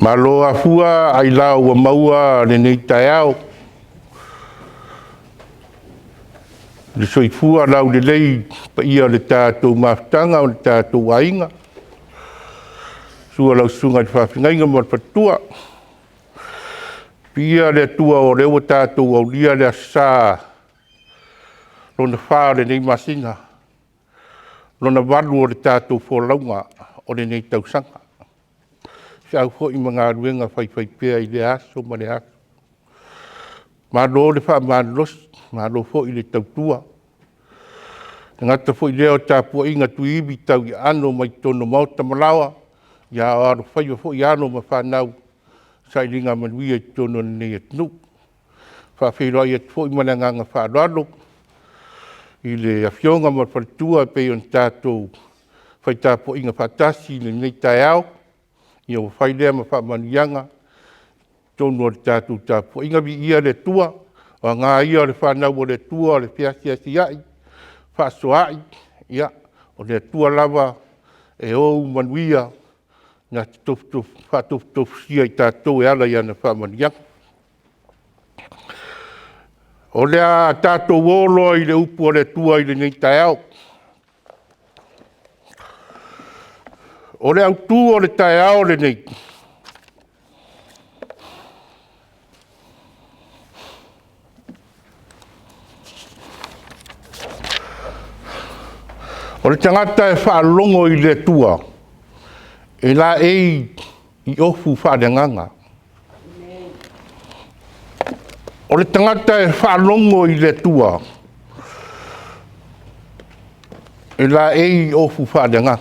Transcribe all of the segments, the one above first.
Malo afua ailao ua maua lenei taeao, i le soifua laulelei i le paia o le tatou mafutaga o le tatou aiga, susu lau Susuga i le Faafeagaiga ma le faletua. Viia le Atua o lea ua tatou aulia le Aso Sa lona fa o lenei masina, lona 8 o le tatou folauga o lenei tausaga. O feau foi ma galuega faifaipea i lea aso ma lea aso. Malo le faamalolosi, malo foi le tautua. E le gata foi i lea o le tapuaiga tuiivi tauiaano mai totonu o maota ma laoa, a o alofaiva foi alo ma fanau i sailiga manuia i totonu o lenei atunuu. E faafeiloai atu foi ma le agaga faaaloalo i le Afioga ma le faletua e pei ona tatou fai tapuaiga faatasi i lenei taeao. Ia ua fai lea ma faamanuiaga i totonu o le tatou tapuaiga. Viia le Atua, o aga ia o le fanau a le Atua o le feasiasiai, fefaasoaai, ia, o le Atua lava e ou manuia na te faatofutofusia i tatou e ala i ana faamanuiaga. O le a tatou o loa i le upu a le Atua i lenei taeao. O le autu o le taeao lenei, o le tagata e faalogo i le Atua, e laei i ofu faale-agaga. O le tagata e faalogo i le Atua, e laei i ofu faale-agaga.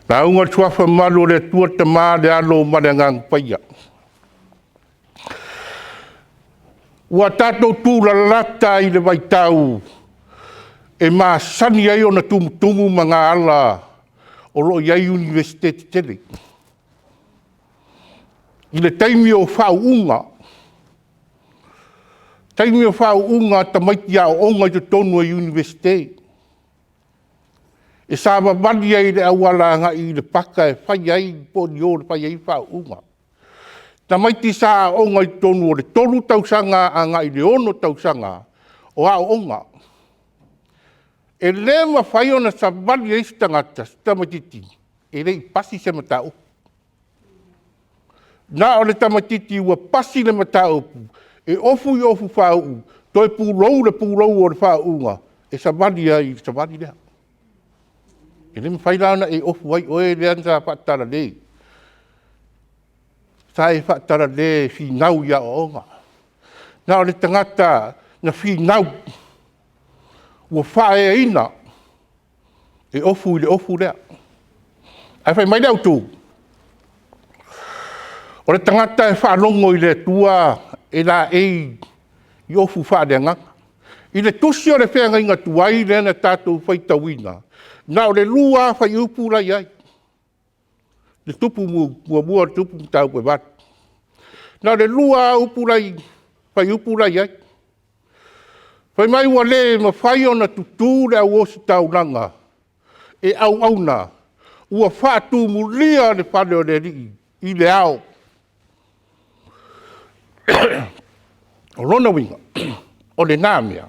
Lauga i le Suafa mamalu o le Atua le Tama le Alo ma le Agaga Paia. Ua tatou tulalata i le vaitau e masani ai ona tumutumu magaala o lo o i ai Iunivesite tetele, i le taimi o faauuga, taimi o faauuga a tamaiti aooga i totonu o Iunivesite, e savavali ai i le auala agai i le paka e fai ai po o ni o e fai ai faauuga. Tamaiti sa aooga i totonu o le 3 tausaga agai i le 6 tausaga o aooga. E le mafai ona savali ai se tagata se tamaitiiti e le i pasi se mataupu. Na o le tamaitiiti ua pasi le mataupu e ofu i ofu faauu, toe pulou le pulou o le faauuga e savali ai i le savali lea. E le mafai la ona e ofu ai oe lea sa faatalale, sa e faatalale e finau i aoaoga. Na o le tagata na finau, ua faaeaina e ofu i le ofu lea. Ae fai mai le autu, o le tagata e faalogo i le Atua e laei i ofu faaleagaga. I le tusi o le feagaiga tuai lea na tatou faitauina, na o le 2 lava fuaiupu la e i ai, le Tupu 1 o le Tupu mataupu e 8. Na o le 2 lava fuaiupu la e i ai. Fai mai ua le mafai ona tutu le au ositaulaga e auauna, ua faatumulia le fale o le Alii i le ao. O lona uiga, o lena mea,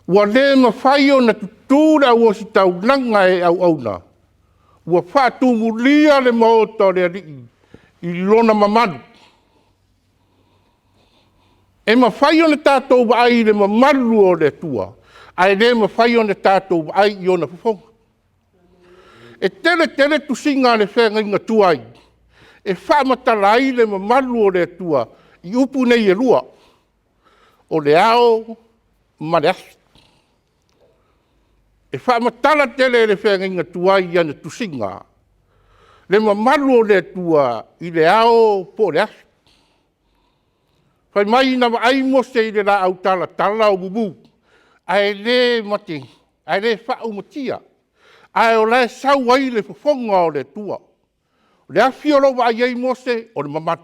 ua le mafai ona tutu le au ositaulaga e auauna, ua faatumulia le maota o le Alii i lona mamalu. E mafai ona tatou vaai i le mamalu o le Atua, ae le mafai ona tatou vaai i ona fofoga. E tele tele tusiga a le feagaiga tuai e faamatala ai le mamalu o le Atua i upu nei e lua, o le ao ma le afi. E faamatala tele e le feagaiga tuai i ana tusiga le mamalu o le Atua i le ao po o le afi. Fai mai na vaai Mose i le laau talatala o mumu, ae le faaumatia, ae o la e sau ai le fofoga o le Atua. O le afi o lo o vaai ai Mose o le mamalu.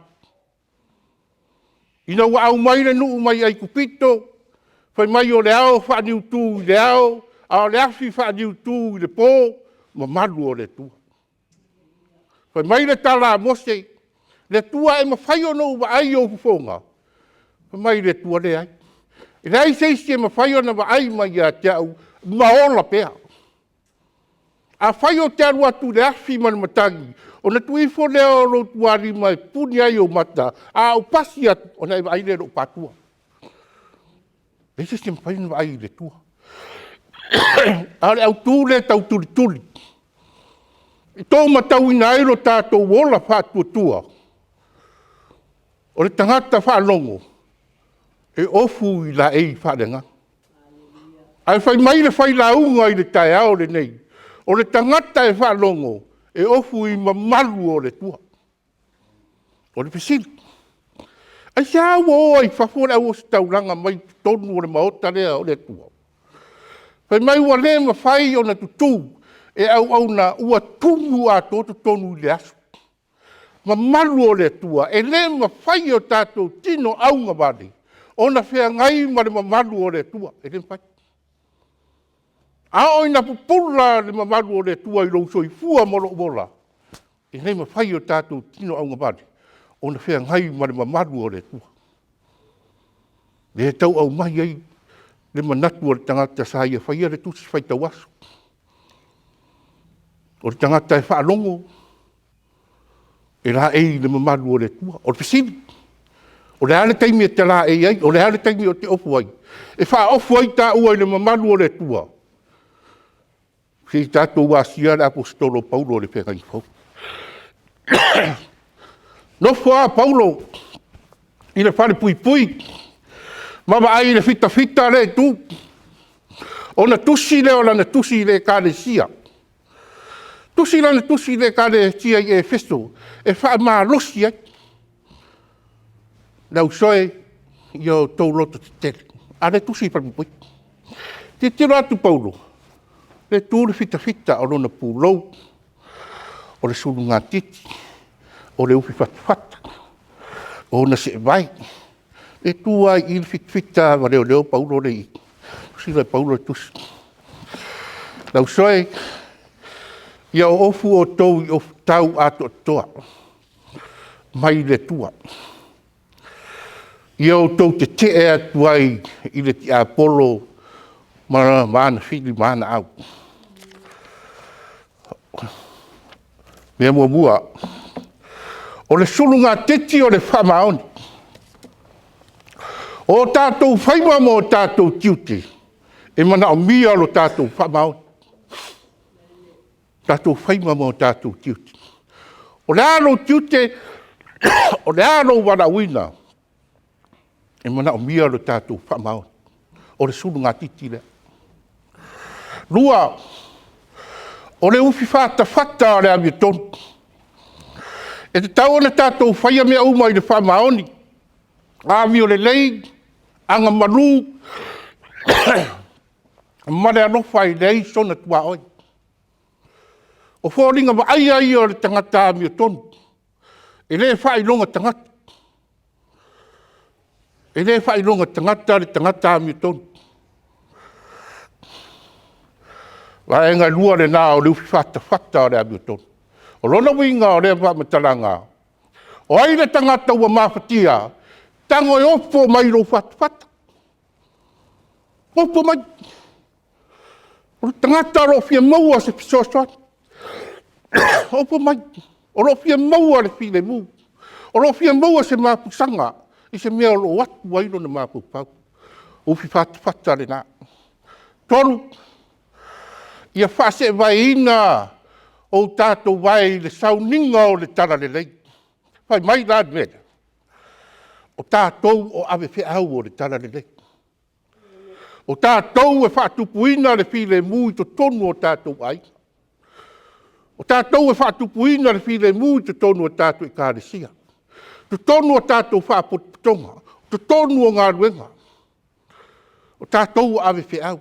Ina ua aumai le nuu mai Aikupito, fai mai o le ao faaniutu i le ao, a o le afi faaniutu i le po, mamalu o le Atua. Fai mai le tala a Mose, Le Atua e mafai ona ou vaai i ou fofoga? Fai mai le Atua, leai, e leai se isi e mafai ona vaai mai ia te au ma ola pea. Afai ou te alu atu i le afi ma le matagi, ona tuu ifo lea o lou tualima e pupuni ai ou mata, a ou pasi atu, ona e vaai lea i lou paatua. E leai se isi e mafai ona vaai i le Atua. A o le autu lea tautulituli, i tou matauina ai lo tatou ola faatuatua, o le tagata faalogo, e ofu i laei faale-agaga. Ae fai mai le failauga i le taeao lenei, o le tagata e faalogo, e ofu i mamalu o le Atua. O le fesili, aisea ua o ai i fafo le au ositaulaga mai totonu o le maota lea o le Atua? Fai mai ua le mafai ona tutu e auauna ua tumu atoa totonu i le aso. Mamalu o le Atua, e le mafai e o tatou tino augavale ona feagai ma le mamalu o le Atua, e le mafai. A oo ina pupula le mamalu o le Atua i lou soifua ma lou ola, e le mafai e o tatou tino augavale ona feagai ma le mamalu o le Atua. Lea e tau aumai ai le manatu o le tagata sa ia faia le tusi faitau aso. O le tagata e faalogo, e laei i le mamalu o le Atua. O le fesili, o le a le taimi e te laei ai? O le a le taimi ou te ofu ai? E faaofu ai taua i le mamalu o le Atua? Se i tatou asia le Aposetolo o Paulo i le Feagaiga Fou. Nofo a Paulo i le falepuipui ma vaai i le fitafita o lea itu, ona tusi lea o lana tusi i le Ekalesia. Tusi lana tusi i le Ekalesia i Efeso e faamalosi ai. Le ausoe, ia outou lototetele, a o lea e tusi i le falepuipui. Tilotilo atu Paulo, o lea e tu le fitafita o lona pulou, o le sulugatiti, o le ufifatafata, o ona seevae. E tu lava i i le fitafita ma leoleo Paulo lea e i i. Tusi lea e Paulo le tusi. Le ausoe, ia o ofu outou i ofutau atoatoa mai le Atua, ia outou tetee atu ai i le tiapolo ma ana fili ma ana au. Mea muamua, o le sulugatiti o le faamaoni. O tatou faiva ma o tatou tiute, e manaomia lo tatou faamaoni. O tatou faiva ma o tatou tiute. O le a lou tiute, o le a lou valaauina, e manaomia lo tatou faamaoni. O le sulugatiti lea. Lua, o le ufi fatafata o le amiotonu. E tatau ona tatou faia mea uma i le faamaoni, amiolelei, agamalu ma le alofa e leai sona tuaoi. O foliga vaaia ia o le tagata amiotonu, e le faailoga tagata. E le faailoga tagata le tagata amiotonu. O le vaega lua lena o le ufi fatafata o le amiotonu. O lona uiga o lea faamatalaga, o ai le tagata ua mafatia? Tago e ofo mai i lou fatafata, ofo mai. O le tagata o lo o fia maua se fesoasoani, ofo mai. O lo o fia maua le filemu, o lo o fia maua se mapusaga i se mea o lo o atu ai lona mafaufau. O ufi fatafata lena. Tolu, ia faaseevaeina o tatou vae i le sauniga o le talalelei. Fai mai la le mea lea, o tatou o avefeau o le talalelei. O tatou e faatupuina le filemu i totonu o tatou aiga. O tatou e faatupuina le filemu i totonu o tatou Ekalesia, totonu o tatou faalapotopotoga, totonu o galuega. O tatou o avefeau,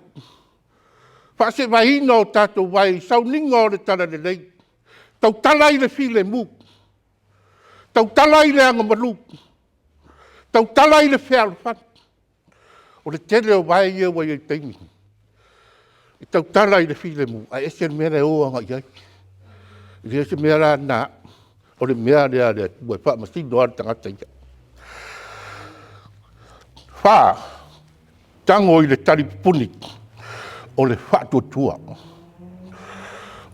faaseevaina o tatou vae i sauniga o le talalelei, tautala i le filemu, tautala i le agamalu, tautala i le fealofani. O le tele o vae ia ua i ai i le taimi lenei, e tautala i le filemu, ae ese le mea la e o agai i ai. E le o se mea la lena. O le mea lea a le Atua e faamasino lava le tagata ia. 4, tago i le talipupuni o le faatuatua.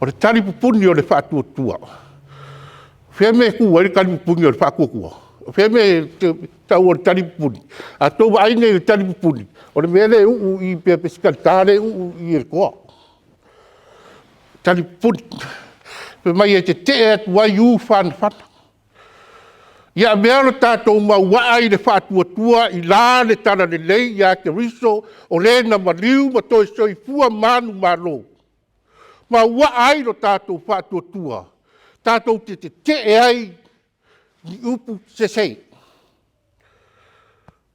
O le talipupuni o le faatuatua, o fea le mea e tu ai le talipupuni o le faatuatua? O fea le mea e tau o le talipupuni? A outou vaai nei i le talipupuni, o le mea lea e uu i i pei o se talita lea e uu i i e le toa. Talipupuni. Fai mai e tetee atu ai u fanafana. Ia avea lo tatou mauaa i le faatuatua i la le Talalelei ia Keriso o Le na maliu ma toe soifua manumalo, maua ai lo tatou faatuatua tatou te tetee ai i upu sese.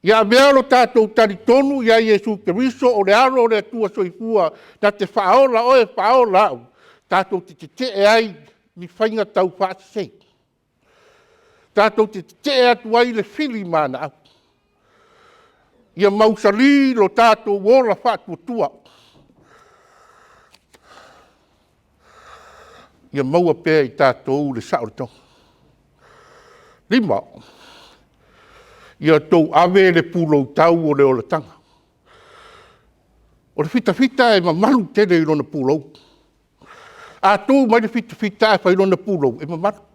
Ia avea lo tatou talitonu ia Iesu Keriso o le Alo o le Atua Soifua na te faaola oe faaola au, tatou te tetee ai i faiga taufaasese. Tatou te tetee atu ai i le fili ma ana au. Ia mausali lo tatou ola faatuatua. Ia maua pea e i tatou le saolotoga. 5, ia outou ave le pulou tau o le olataga. O le fitafita e mamalu tele i lona pulou. A tu mai le fitafita ae fai lona pulou, e mamalu.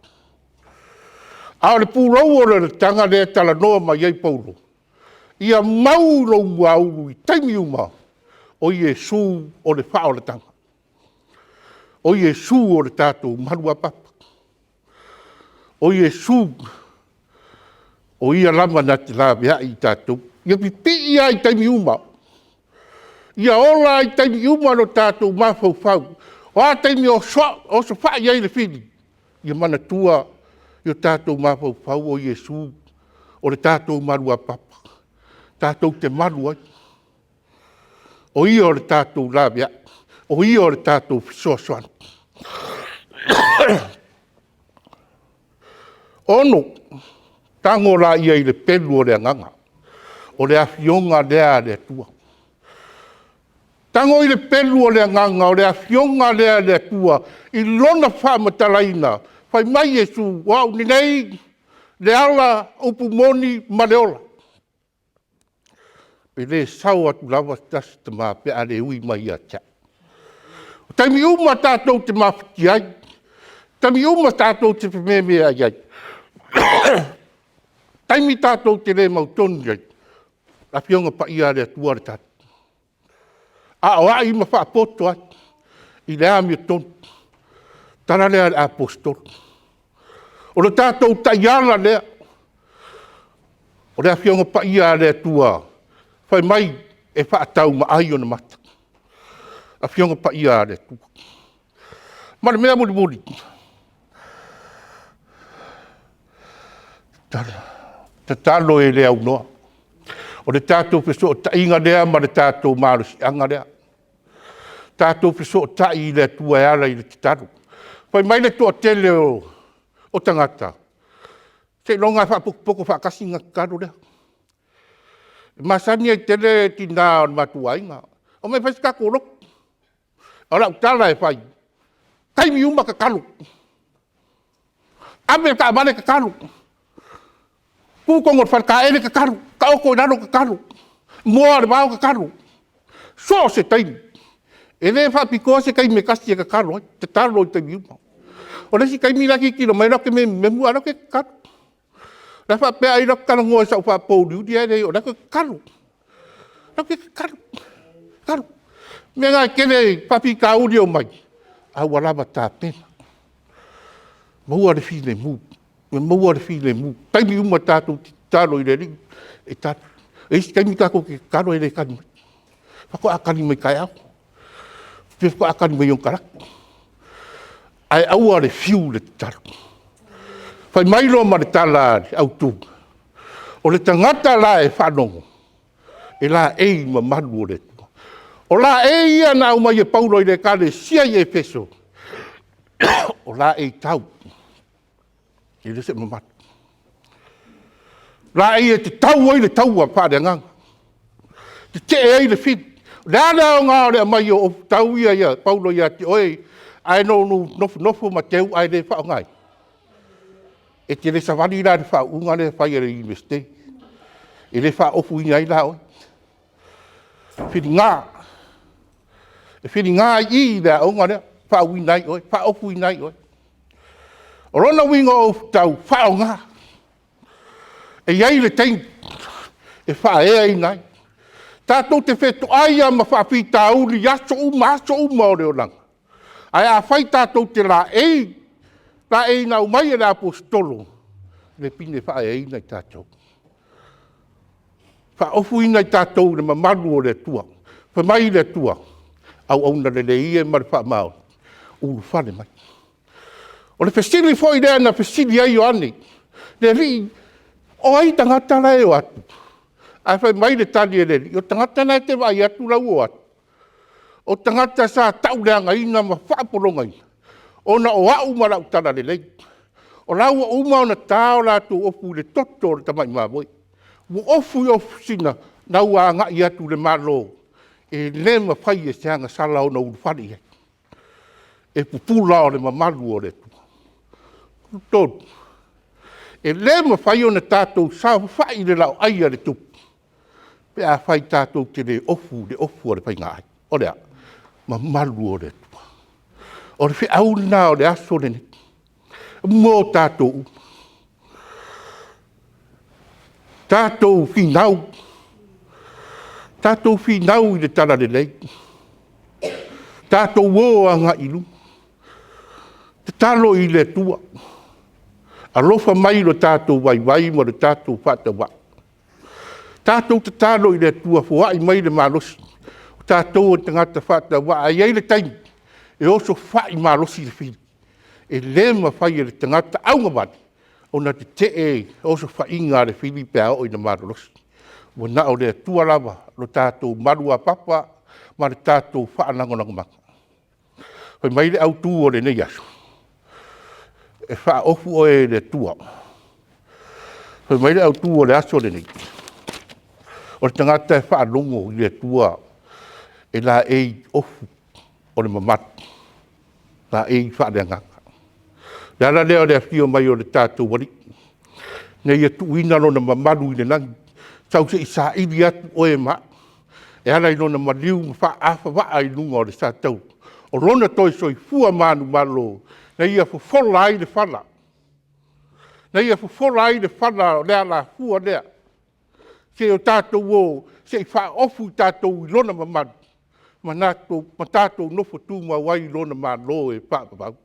A o le pulou o le olataga lea e talanoa mai ai Paulo, ia mau i lou muaulu i taimi uma, o Iesu o le faaolataga, o Iesu o le tatou maluapapa, o Iesu o Ia lava na te laveai i tatou. Ia pipii lava i taimi uma, ia ola lava i taimi uma lo tatou mafaufau. O a taimi e osofai ai le fili, ia manatua i o tatou mafaufau o Iesu o le tatou maluapapa tatou te malu ai. O Ia o le tatou laveai, o Ia o le tatou fesoasoani. 6, tago laia i le pelu o le agaga, o le Afioga lea a le Atua. Tago i le pelu o le agaga, o le Afioga lea a le Atua i Lona faamatalaina, fai mai Iesu, “O au nei le ala, upu moni ma le ola. E le sao atu lava se tasi i le Tama pe a le ui mai ia te au.” O taimi uma tatou te mafatia ai, taimi uma tatou te fememeai ai, taimi tatou te le mautonu ai, o le Afioga Paia a le Atua le tali, aoai ma faapoto ai i le amiotonu. O le tala lea a le Aposetolo. O le tatou taiala lea, o le Afioga Paia a le Atua fai mai e faataumaai ona mata, Afioga Paia a le Atua. Ma le mea mulimuli, tatalo e le aunoa. O le tatou fesootaiga lea ma le tatou malosiaga lea, tatou fesootai i le Atua e ala i le tatalo. Fai mai le toatele o tagata, seiloga lava e faapotopoto faatasi ona tatalo lea. E masani ai tele tina o le matou aiga, omai e fai se tatou lotu. A o lau tala e fai, taimi uma tatalo, ave le taavale tatalo, tu totonu o le faletaele tatalo, taoto i lalo tatalo, moa le vao tatalo, so o se taimi. E le faapitoa se taimi e tasi e tatalo ai, tatalo i taimi uma. O le isi taimi la e tilotilo mai ai o la e ou te memumemu ae o la ou te tatalo. O la e faapea ai o la ou te talanoa i sau faapouliuli ae leai o la ou te tatalo. O la ou te tatalo, tatalo. O le mea lena e tele faafitauli e omai, a ua lava tapena, maua le filemu, ia maua le filemu. O taimi uma tatou te tatalo i le Alii e tali. E i ai isi taimi tatou te tatalo e le tali mai, faatoa tali mai taeao, pe faatoa tali mai onakalaki. Ae aua le fiu i le tatalo. Fai mai loa ma le tala autu, o le tagata la e faalogo, e laei i mamalu o le Atua. O laei ia na aumai e Paulo i le ekalesia i Efeso, o laei tau, e le o se mamalu. O laei e te tau ai le taua faale-agaga, tetee ai le fili. O le a le aoga o le aumai o tau ia e Paulo ia te oe, ae na ou nofonofo ma teu ae le faaaogaina? E te le savali la i le faauuga lea e fai e le Iunivesite, e le faaofuina ai la oe. Filiga, e filiga i i i le aoga lea, faauuina ai oe, faaofuina ai oe. O lona uiga o ou tau faaaoga, e i ai le taimi e faaeaina ai. Tatou te fetoai lava ma faafitauli i aso uma aso uma o le olaga, ae afai tatou te laei, laei na aumai e le Aposetolo le pine e faaeaina i tatou, faaofuina i tatou i le mamalu o le Atua. Fai mai le Atua, auauna lelei e ma le faamaoni, ulufale mai. O le fesili foi lea na fesili ai Ioane, le Alii, o ai tagata la e o atu? Ae fai mai le tali a le Alii, o tagata na e te vaai atu la e ua o atu, o tagata sa tauleagaina ma faapologaina, ona o au ma lau Talalelei. O la ua uma ona ta o latou ofu i le toto o le Tamai Mamoe. Ua ofu i ofu sina, o la ua agai atu i le Malo, e le mafai e se agasala ona ulufale i ai. E pupula o le mamalu o le Atua. 3, e le mafai ona tatou saofafai i le laoai a le Tupu, pe afai tatou te le ofu i le ofu a le faigaai. O le a? Mamalu o le Atua. O le feau lena o le aso lenei mo tatou uma. Tatou finau, tatou finau i le Talalelei, tatou o agai i luma, tatalo i le Atua, alofa mai i lo tatou vaivai ma lo tatou faatauvaa. Tatou tatalo i le Atua foai mai le malosi, o tatou o tagata faatauvaa. E i ai le taimi e osofai malosi le fili, e le mafai e le tagata auagavale ona tetee osofaiga a le fili pe a oo ina malolosi. Ua na o le Atua lava lo tatou maluapapa ma le tatou faalagolagomaga. Fai mai le autu o lenei aso, e faaofu oe e le Atua. Fai mai le autu o le aso lenei, o le tagata e faalogo i le Atua e laei ofu o le mamalu, laei faale-Agaga. O le ala lea o le afio mai o le tatou Alii, ina ia tuuina Lona mamalu i le lagi, sau se i saili atu oe ma au e ala i Lona maliu ma faafavaa i luga o le satauro, o Lona toe soifua manumalo, na Ia fofola ai le fala, na Ia fofola ai le fala o le alafua lea, seia o tatou o se i faaofu i tatou i Lona mamalu ma tatou nofo tumau ai i Lona Malo e faavavau,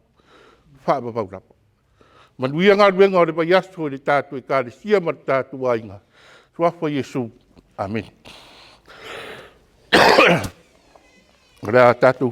faavavau lava. Manuia galuega o le vaiaso i le tatou Ekalesia ma le tatou aiga. I le Suafa o Iesu. Amene. O le a tatou